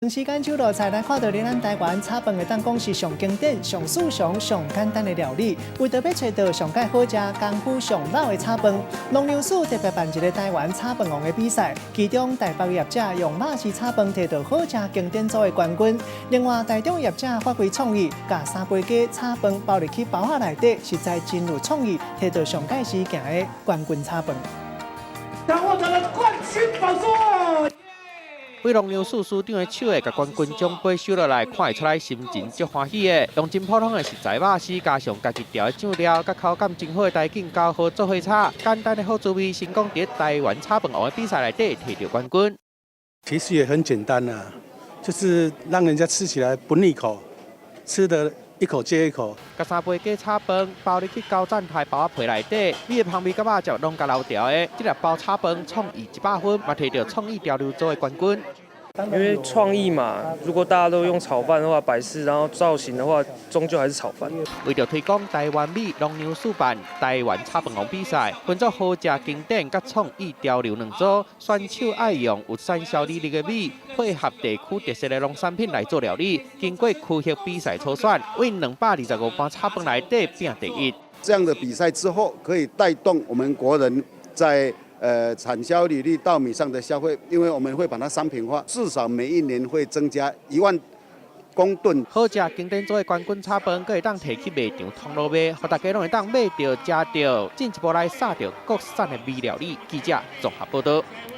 時間手落菜，來看著咱台灣炒飯會當講是上經典、上時尚、上簡單的料理。為著欲揣著上蓋好食、功夫上老的炒飯，農糧署特別辦一个台灣炒飯王的比賽，其中台北業者用肉絲炒飯提著好食經典組的冠軍。另外，台中業者發揮創意，共三杯雞炒飯包入去包仔內底，實在真有創意，提著上蓋時行的冠軍炒飯。掌握咱的冠軍寶座。對農糧署署長的手會共冠軍獎杯收落來，看會出來心情足歡喜的。用真普通的食材肉絲，加上家己調的醬料，佮口感真好的大緊攪好做伙炒，簡單的好滋味，成功佇台灣炒飯王的比賽內底提著冠軍。其實也很簡單啊，就是讓人家吃起來不膩口，吃得一口接一口。共三杯雞炒飯包入去高讚台包仔皮內底，米的香味佮肉汁攏共留牢的。這粒包炒飯創意100分，嘛提著創意潮流組的冠軍。因為創意嘛，如果大家都用炒飯的話，擺飾然後造型的話，終究還是炒飯。為著推廣台灣米，農糧署辦台灣炒飯王比賽，分做好食經典佮創意潮流兩組，選手愛用有產銷履歷的米，配合地區特色的農產品來做料理。經過區域比賽初選，為225盤炒飯內底拼第一。這樣的比賽之後，可以帶動我們國人在產銷履歷稻米上的消費，因為我們會把它商品化，至少每一年會增加1萬公噸。好食經典組的冠軍炒飯，閣會當提去賣場通路賣，予大家攏會當買著、食著，進一步來殺著國產的米料理。記者綜合報道。